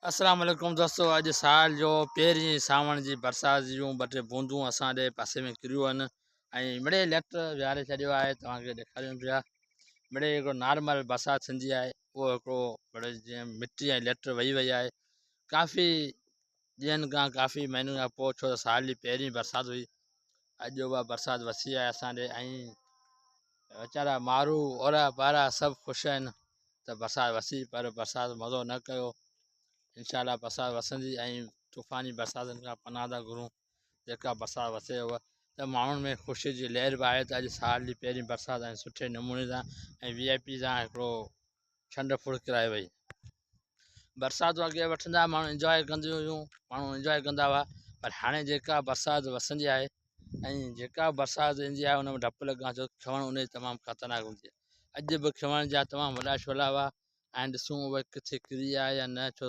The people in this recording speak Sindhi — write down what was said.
السلام عليڪم دوستو اڄ سال جو پهرين سانوڻ جي برسات جون ٻه ٽي بوندون اسان ڏي پاسي ۾ ڪريون آهن ۽ مڙي لٽ ويهاري ڇڏيو آهي توهان کي ڏيکاريون پيا مڙي هڪڙو نارمل برسات ٿيندي آهي اهو هڪڙو مڙي جيئن مٽي ۽ لٽ وهي وئي آهي ڪافي ڏينهن کان ڪافي مهينن کان پوء ڇو ته سال جي پهرين برسات هئي اڄ اها برسات وسي آهي اسان ڏي ۽ ويچارا مارو اورا پارا سڀ خوش آهن ته برسات وسي پر برسات مزو نه ڪيو انشاء الله برسات وسندي ۽ طوفاني برساتن کان پناهه ٿا گهرون جيڪا برسات وسي اها ته ماڻهن ۾ خوشي جي لهر به آهي ته اڄ سال جي پهرين برسات ۽ سٺي نموني سان ۽ وي آء پي سان هڪڙو ڇنڊ ڦڙ ڪرائي وئي برساتون اڳي وٺندا ماڻهو انجواء ڪنديون هيون ماڻهو انجواء ڪندا هئا پر هاڻي جيڪا برسات وسندي آهي ۽ جيڪا برسات ايندي آهي ان ۾ ڊپ لڳان ٿو کنوڻ ان جي تمام خطرناڪ هوندي آهي اڄ به کنوڻ جا تمام وڏا شعلا هئا ۽ ڏسون اهي ڪٿي ڪري آيا يا نه ڇو.